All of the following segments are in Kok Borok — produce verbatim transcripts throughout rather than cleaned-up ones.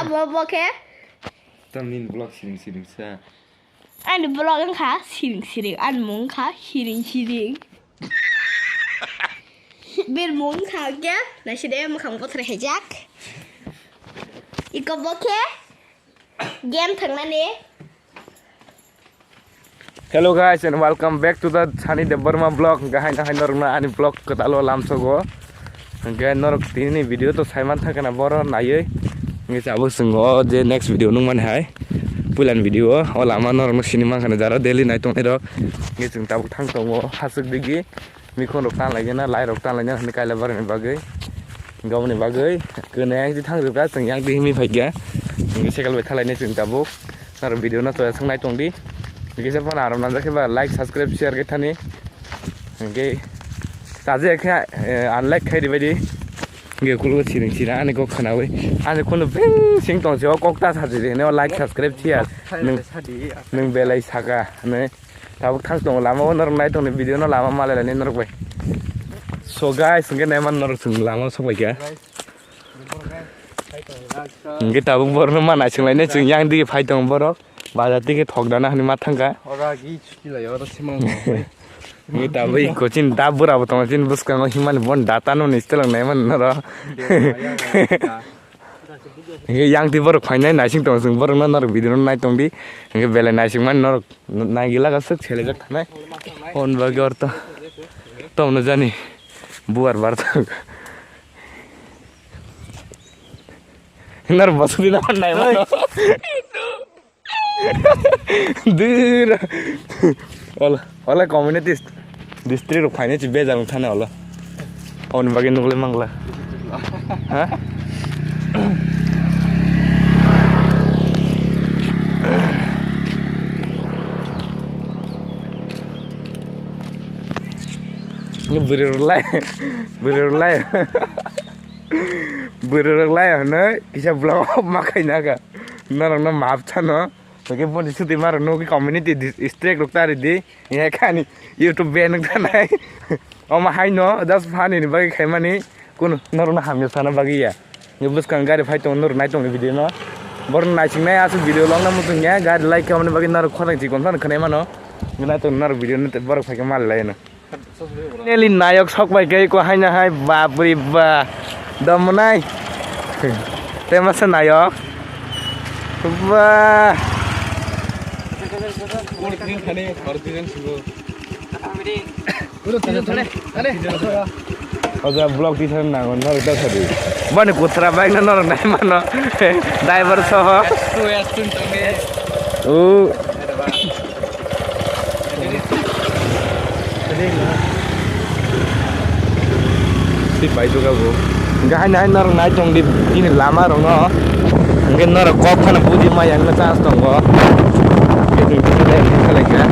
Bo, bo khe? Tam nini vlog siring siring sa. Ani vlog wngkha siring siring, ani mung wngkha siring siring. Bir mung wngkha khe naiside mwkhang bothor haijak. Iko bo khe game thangnani. Hello guys and welcome back to the Sunny Debbarma vlog. Hingke hai hai norokno ani vlog kwtalo lamsogo. Hingke norok tini video to saiman thangkana boro naiwi. Hingke abo chwng o je next video nungmani hai. Puilani video o lama norokno sini mankha jara daily nai tongnai rok. Hingke chwng tabuk thang tongo hasuk digi. Mikhon rok tanlaigena, lai rok tanlaigena hwnwi kaila barani bagwi. Gaboni bagwi kwnwi ang twi thangjak kha, chwng yang twi himwi phaikha. Hwnkhe cycle bai thalainai chwng tabuk. Naro video no chwng nai tongdi. Hwnkhe se phano aram nangjak khe ba like, subscribe, share khe thani. Hwnkhe chajakhe, eh, unlike khai ribaidi. Hwnkhe khulgo siring siring ani kok khwnawi. Ani khulno bring sing tong se o kok ta sajidi hwnwi o like, subscribe, share. Nwng, nwng belai saka hwnwi. Tabuk thang tongo lama o norok nai tongni video no lama malai lainai norok bai. So guys, hwnkhe naiman norok chwng lama o sok bai kha. Hwnkhe tabuk borok no ma naising lainai chwng yang digi phai tongo borok. Bazar digi thok dana hwnwi ma thang kha. Ora gi chuti lai oro simang. Hwnkhe tabuk iko chini da bura bo tongo chini bwskango himani bon da tano ni stelang naiman norok. Hwnkhe yang twi borok phainai naising tongo chwng borok no norok video no nai tongdi. Hwnkhe belai naising mani norok. Naigila ka swk selejak thanai. Hon bagwi orto. Tomno jani. Buar bar thang. Nar basuri na nai mano. Dur. Ola, ola community district rok phainai chi bejal thana ola. Aboni bagwi nukle mangla. Ha? Bwrwi rwlai, bwrwi rwlai, bwrwi rwlai hwnwi kisa vlog ma khaina kha. Norokno maaf sano. Hwnkhe boni sudi maro nugwi community dis-, strike rok tari di. Ye khani YouTube ban wng tanai. Omo haino just funny ni bagwi khaimani. Kunu norokno hamya sana bagwi ya. Ni bwskang gari phai tongo norok nai tongo video no. Borok naising nai aswk video log na muchung ya. Gari like khe omo ni bagwi norok khorang chikon phano khwnai mano. Nai tongo norok video no borok phai khe mal lai no. Neli nayok sok bai khe ko haina hai bapri ba. Dom nai. Te masa nayok. Ba. Oja vlog di thang nangon thang ta sadi. Bani kutra bike na norok nai mano. Driver soho. O. Twi paithuka bo. Hingke haino haino norok nai tongdi bini lama rokno. Hingke norok kok phano budi maya wngna chance tongo. Hingke chwng tini dai hingke kalaikha.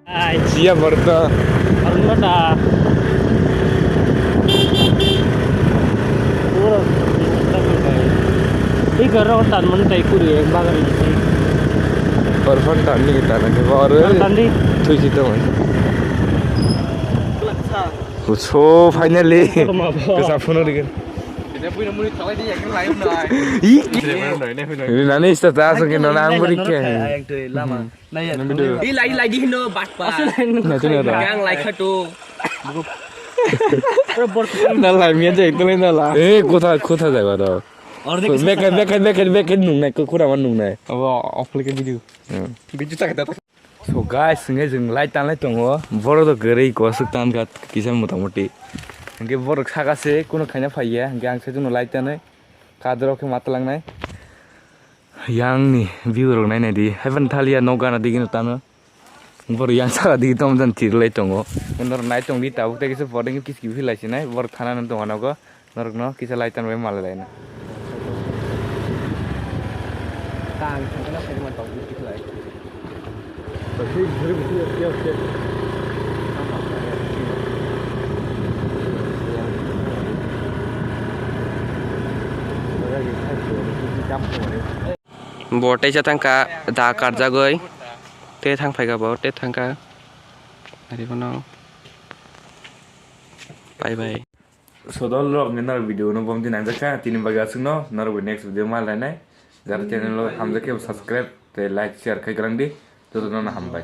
Ai. Siya borto. Arunata. Puro. Ei garo tan man tai kuri ek bagar ni. Porphor tan ni tan ke bor. Tan di. Thui si to. So finally. Kesa phone ri. Ri nani sta ta so ke nona ang buri ke. Lama. Nai lai lai di hino bat pa. Nai tu nai da. Gang lai kha tu. Na lai mi jai tu lai na la. Eh, kotha, kotha jai ba do. Bek, bek, bek, bek nung nai, ko khura man nung nai. Abo off like video. Hmm. Video ta ta. So guys, nge jeng lai tan lai tongo. Boro do gere ko suk tan ka kisa mota moti. Nge boro saka se kuno khaina phaiya. Nge ang se juno lai tan nai. Kadro ke matlang nai. Yang ni view rok nai nai di. Heaven thalia no gana digi no tano. Bor yang sara digi tom jan tir lai tongo. Nor nai tong di tabuk tei kisa boarding kis ki philai sinai. Bor thana no tong ano go. Norok no kisa lai tan bai mal lai na. Ang thangkhe no phaima tong phikhlai. Bo teisa thangkha da karjagwi, tei thang phaikha bo tei thangkha. Ari bono bye bye. Sodol rok ni norok video no bomdi nangjakha, tini bagwi aswk no norok bai next video ma lainai. Jara channel o hamjakhe subscribe tei like share khai grang di, joto no hambai.